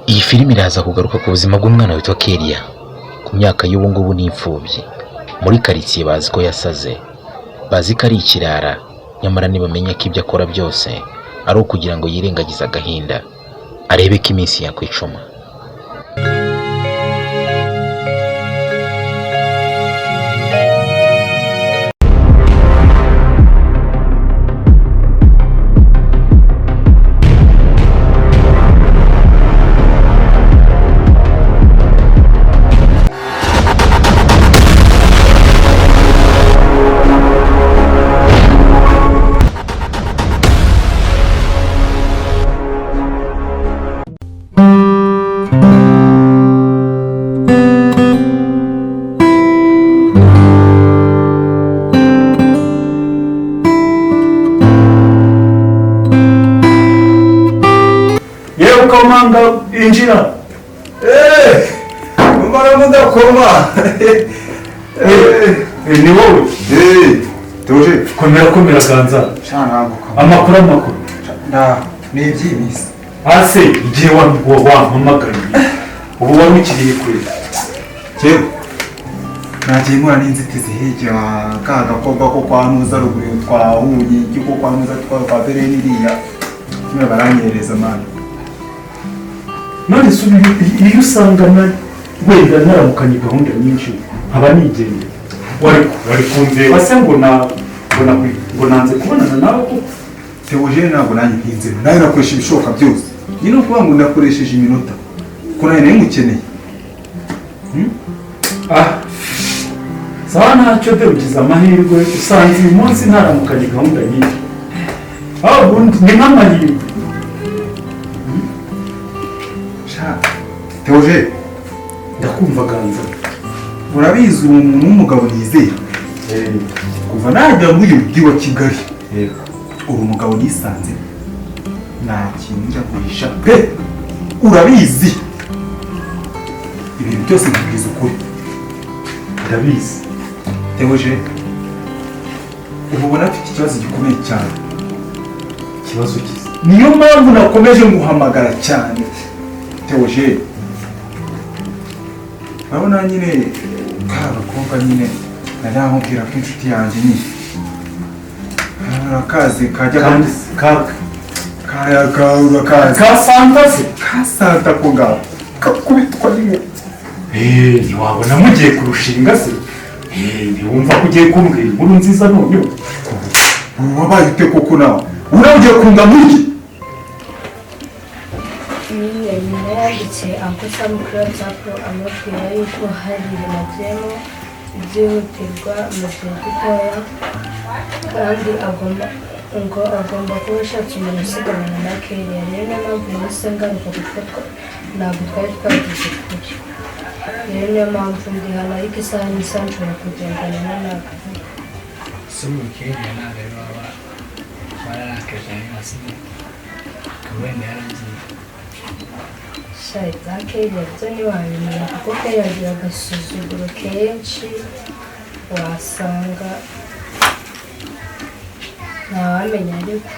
Iyi filime iraza kugaruka ku buzima bw'umwana witwa Kelia. Ku myaka y'ubu ngubu ni imfubyi. Muri karitsiye bazi ko yasaze, bazi ko ari ikirara, nyamara ntibamenya ko ibyo akora byose ari ukugira ngo yirengagize agahinda, arebe ko iminsi yakwicuma. Yewe ukamanga injira. Mbona mudakoma. Ni wowe. Tuje. Komera komera ganza. Sha ntabwo koma. Amakuru amakuru. Nda ni iby'imisi. Ase igihe wampamagaye ubu wari ukiriye kure. Yewe. Nagiye nkura n'inzitizi hirya ka gakobwa ko kwa Ntuza ruguru twahuye iki ko kwa Ntuza kwa Bereni iriya. Kimwe baranyereza mwana. None se ubu iyo usanga wenda naramukanye gahunda nyinshi nkaba nigendera, wari kundeba se ngo ngo nanze kubonana nawe koko? Theogene ntabwo nanjye ntinze nawe nakoresha ibishoboka byose. Nyine ukuvuga ngo nakoresheje iminota kuko nawe nari ngukeneye. Ah, sawa ntacyo de, ugize amahirwe usanze uyu munsi ntaramukanye gahunda nyinshi. Ah, ubundi ni nk'amahirwe. Sha Theogene, Ndakumva ganza. urabizi uri umuntu w'umugabo nizera. Kuva najya muri uyu mujyi wa Kigali, uri umugabo nisanze nta kintu njya guhisha pe, urabizi ibintu byose nkubwiza ukuri. Ndabizi. Theogene, ubu ubona mfite ikibazo gikomeye cyane. Ikibazo kiza. Niyo mpamvu nakomeje nguhamagara cyane Theogene. Urabona nyine ka gakobwa nyine nari nakubwira ko inshuti yanjye nyine urakazi kajya Kandi ka kaya urakazi ka Santa se. ka Santa ko ngaho kakubitwa nyine. Ntiwabona mugiye kurushinga se? Ntiwumva ko ugiye kumbwira inkuru nziza noneho? Ubu wabaye ute koko nawe uriya ugiye kunga muri Nyine nyina yanditse Uncle Sam kuri WhatsApp amubwira yuko hari ibintu agiyemo byihutirwa mu gihe gitoya, kandi agomba ngo agomba kuba ashatse umuntu usigarana na Kelia. Rero niyo mpamvu nahise ngaruka kuko ntabwo twari twageze kure. Rero niyo mpamvu ndi hano, ariko isaha n'isaha nshobora kugendana na nawe. Si ubu Kelia ntabwo ari waba wararakaje hasi akaba wenda yaragiye. Sha ibya Kelia byo ntiwabimenya kuko Kelia agira agasuzuguro kenshi, wasanga ntawamenya ariko.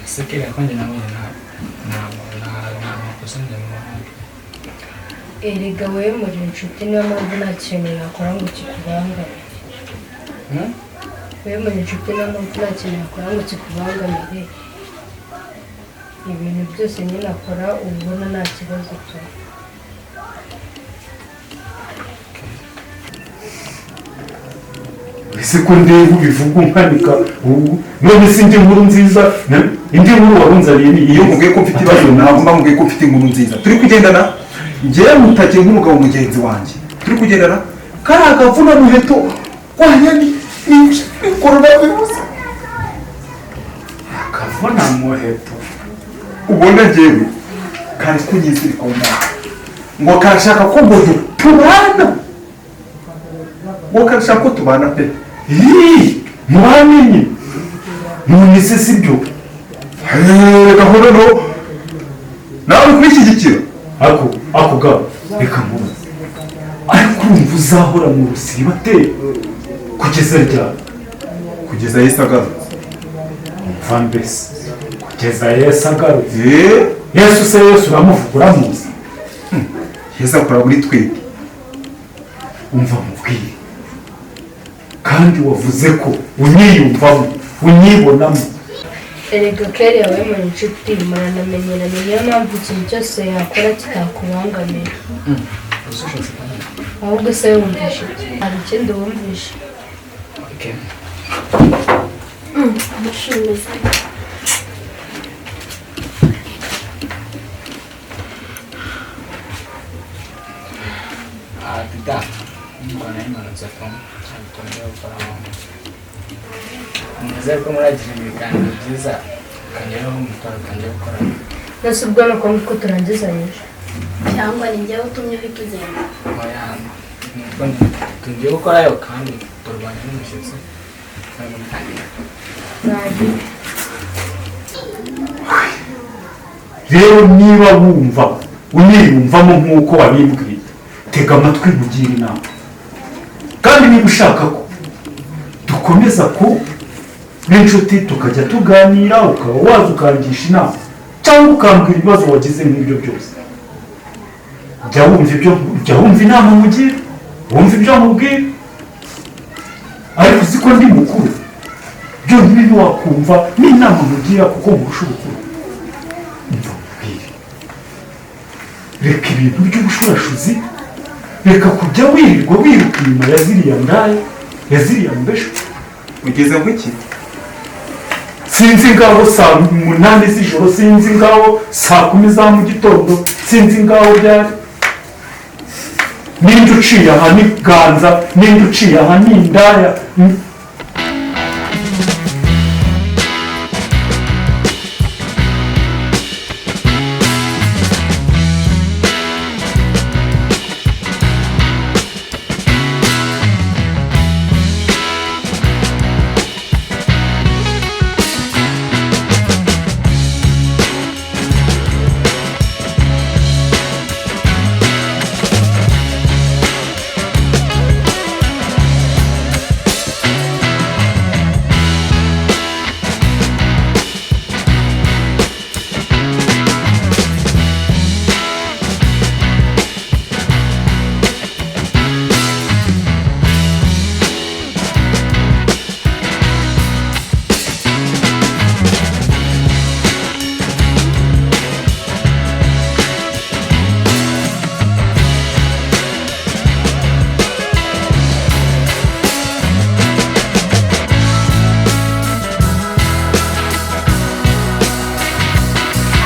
Ese Kelia ko njye nabonye nta makosa njye mubona. Erega wowe muri inshuti, niyo mpamvu nta kintu nakora ngo kikubangamire. Wowe muri inshuti, niyo mpamvu nta kintu nakora ngo kikubangamire. Ibintu byose nyine akora uba ubona nta kibazo pe. Ese ko ndeba ubivuga umpanika ubu none se indi nkuru nziza indi nkuru warunzaniye ni iyo nkubwiye ko mfite ibibazo ntabwo mba nkubwiye ko mfite inkuru nziza. Turi kugendana njyewe mutakiye nk'umugabo mugenzi wanjye, turi kugendana kariya kavuna muheto wanya ni korona virusi. Kavuna muheto ubona njyewe kari kunyizirikaho nawe ngo karashaka ko ngo tubana, ngo karashaka ko tubana pe. Muramenye none se sibyo? Gahoro no nawe uri kubishyigikira. Ako ga reka nkubaze, ariko urumva uzahora mu rusiba te kugeza ryari? Kugeza Yesu agarutse. Umva mbese kugeza Yesu agarutse. Yesu se, Yesu uramuvuga, uramuzi? Yesu akora muri twebwe. Umva mubwire, kandi wavuze ko unyiyumvamo, unyibonamo. Erega Kellia we muri inshuti, muranamenyeranye, niyo mpamvu ikintu cyose yakora kitakubangamira. Ahubwo se wumvishe iki? Hari ikindi wumvishe? Okay. Amashuri meza. Ah, tita, mbona imanutse ko ntabwo gukora. Nizere ko muragira ibiganiro byiza, ukongeraho umutwaro utangiye gukora. Mbese ubwo ni uko nguko turangizanyije? Cyangwa ni njyewe utumye uhita ugenda? Oya, nubwo tugiye gukorayo kandi turwanya n'umushyitsi. Nagiye. Rero niba wumva unyiyumvamo nk'uko wabimbwiye, tega amatwi nkugire inama. Kandi niba ushaka ko dukomeza ku n'inshuti, tukajya tuganira, ukaba waza ukangisha inama cyangwa ukambwira ibibazo wagize nk'ibyo byose, jya wumva ibyo, jya wumva inama nkugira, wumva ibyo nkubwira. Ariko uzi ko ndi mukuru, byonyine ntiwakumva n'inama nkugira kuko nkurusha ubukuru. Umva nkubwire, reka ibintu by'ubushurashuzi, reka kujya wirirwa wiruka inyuma ya ziriya ndaya, ya ziriya mbeshu. Ugeze ku ki? Sinzi ngaho saa 8 z'ijoro, sinzi ngaho saa 10 za mu gitondo, sinzi ngaho byari. Ninde uciye aha ni Ganza, ninde uciye aha ni indaya.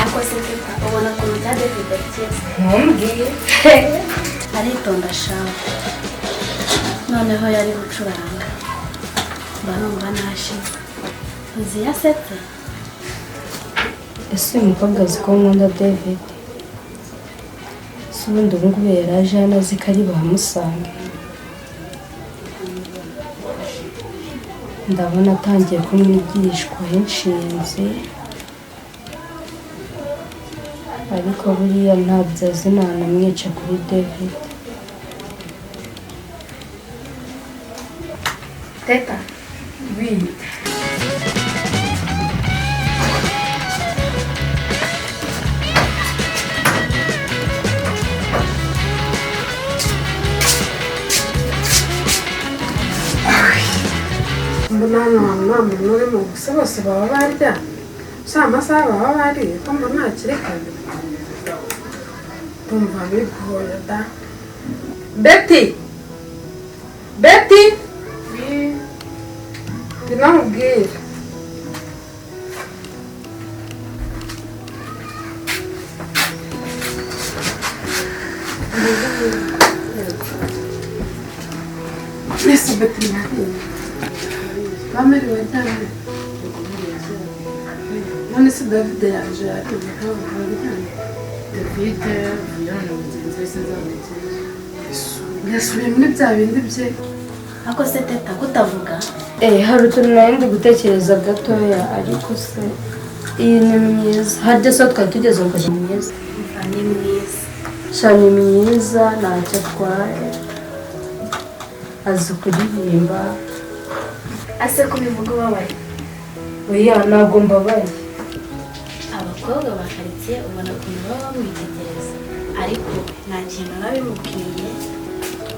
Ako se Teta, ubona ukuntu cya David ari cyiza? Ntumbwiye. Aritonda shawe. Noneho yari gucuranga, mba numva nashize. Uzi iyo asetse? Ese uyu mukobwa azi ko nkunda David? Se ubundi ubu ngubu yari aje hano azi ko ari buhamusange? Ndabona atangiye kumwigishwaho inshinzi, ariko buriya ntabyo azi, ntanamwica kuri David. Teta. Oui. Mbona hano hantu nta muntu urimo gusa, bose baba barya si amasaha baba bariye, ko mbona hakiri kare, ndumva bigoye da. Betty, Betty, ngwino nkubwire. Mwese Betty mwariye? Bamerewe cyane. None se David yaje yariye ntabwo baryamye? David avuye hano mugenzi we, sinzamugire. Yasubiye muri bya bindi bye. Ako se Teta, kutavuga? Eh, hari utuntu nari ndi gutekereza gatoya, ariko se iyi ni myiza. Harya se twari tugeze ngo ni myiza? Umva, ni mwiza. Sha ni myiza, ntacyo atwaye. Azi kuririmba. Ase ko ubivuga ubabaye? Oya, ntabwo mbabaye. Abakobwa ba karitsiye. karitsiye ubona ukuntu baba bamwitegereza, ariko nta kintu biba bimubwiye,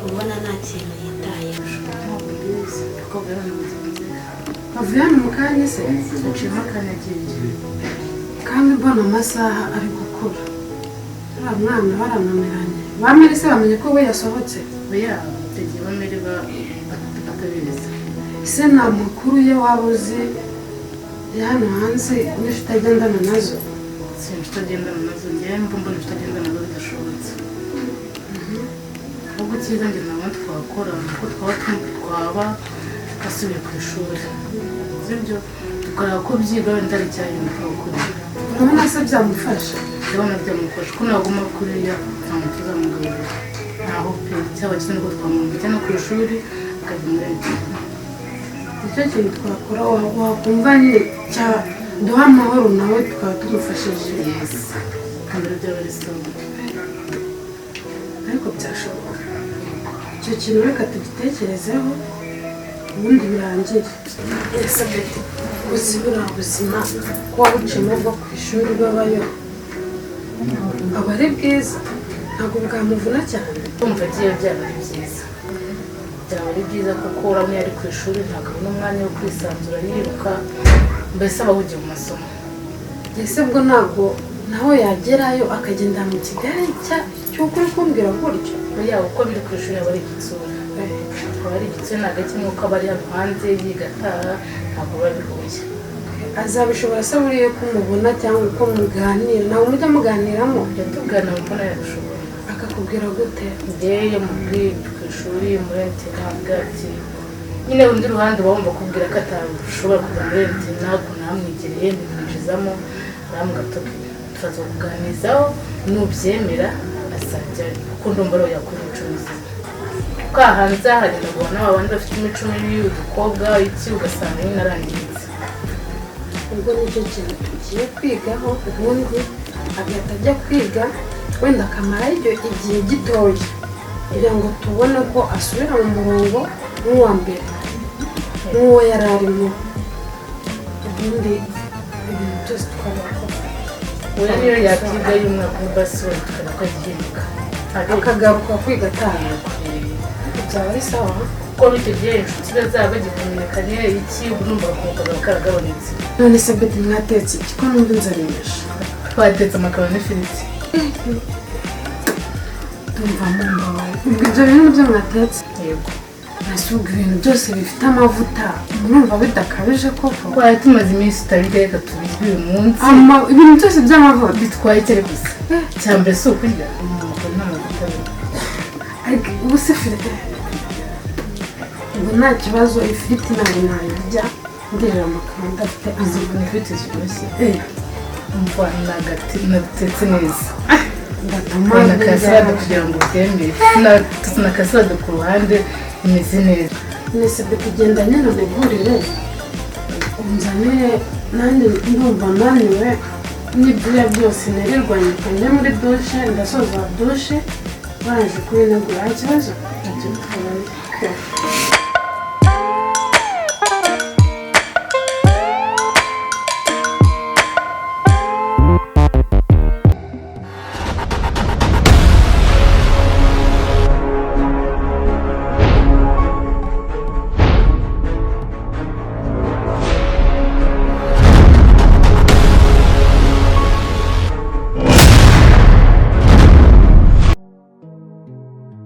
ubona nta kintu yitayeho. Ntabwo mbizi kuko bwari mugenzi we. Avuye hano mu kanya se? Aciyemo akanya agiye. Kandi mbona amasaha ari gukura, uriya mwana barananiranye. Ba Mary se bamenye ko we yasohotse? Oya, icyo gihe bamere batabizi. Ese nta makuru ye waba uzi ya hano hanze n'inshuti agendana nazo? Si inshuti agendana nazo, njyewe mba mbona inshuti agendana nazo bidashobotse. Ahubwo icyiza njye nabona twakora ni uko twaba asubiye ku ishuri, sibyo? Tukareba ko byiga, wenda ari icyahinduka kuri. Urabona se byamufasha? Ndabona byamufasha, ko naguma kuriya nta muntu tuzamugaburira, ntaho pe. Cyaba cyiza nuko twamwumva no ku ishuri akajya muri internat. Nicyo kintu twakora, wakumva nyine cyaduha amahoro, nawe tukaba tumufashije. Yes, mbere byaba ari sawa. Ariko byashoboka icyo kintu, reka tugitekerezeho ubundi birangire. Ese Betty, uzi buriya buzima kuba buciyemo bwo ku ishuri babayo aba ari bwiza? Ntabwo bwamuvuna cyane? Kumva agiye byaba ari byiza, byaba ari byiza, kuko urabona iyo ari ku ishuri ntabwo abona umwanya wo kwisanzura yiruka, mbese aba ahugiye mu masomo. Ese bwo ntabwo nawe yagerayo akagenda mu kigare cy'uko uri kumbwira gutyo? Oya, uko biri ku ishuri aba ari igitsura, aba ari igitsura, ntabwo kimwe uko aba ari hano hanze yiga ataha, ntabwo biba bihuye. Azabishobora se buriya ko umubona cyangwa uko muganira? Ntabwo mujya muganiramo? Tujya tuganira, mbona yabishobora. Akakubwira gute? Njyewe iyo mubwiye ku ishuri muri internat, ati nyine undi ruhande uba wumva kubwira ko atashobora kujya muri internat, ko namwegereye mbimwinjizamo, arambwira ati turaza kuganizaho, nubyemera azajyayo, kuko ndumva ariho yakura imico mizima, kuko aha hanze haragenda guhura n'aba bandi bafite imico mibi, udukobwa iki, ugasanga nyine arangiritse. Ubwo nicyo kintu tugiye kwigaho, ubundi agahita ajya kwiga, wenda akamara igihe gitoya kugira ngo tubone ko asubira mu murongo nk'uwa mbere, nk'uwo yari arimo, ubundi ibintu byose twabakora. Oya, niyo yakwiga y'umwaka umwe basi, wenda tukabona ko agihinduka. Akagaruka kwiga ataha, byaba ari sawa. Kuko n'icyo gihe inshuti ze zaba bagikominikanye iki, ubu numva agakungu karagabanyutse. None se Betty, mwatetse iki ko numva inzara inyishe? Twatetse amakaroni n'ifiriti. Ndumva mumbabaye. Ubwo ibyo bintu byo mwatetse? Yego. Ese ubwo ibintu byose bifite amavuta murumva bidakabije koko? Twari tumaze iminsi tutabirya, reka tubirye uyu munsi. Ibintu byose by'amavuta? Bitwaye icyo ari gusa cya mbere si ukurya amakaroni n'amavuta arimo. Ariko ubu se ifiriti, ubu nta kibazo, ifiriti ntabwo nayirya ndirira amakaroni adafite Uzi amavuta. ukuntu ifiriti ziryoshye? Eh. Umva, natetse neza Ndatuma na ka salade kugira ngo ubyemere, na ka salade ku ruhande imeze neza. Nese Betty, genda nyine unegurire unzanire, nanjye ndumva naniwe n'ibyuya byose nirirwanye. Njye muri douche, ndasoza douche barangije kubinegura, nta kibazo. Ntacyo bitwaye. Okay.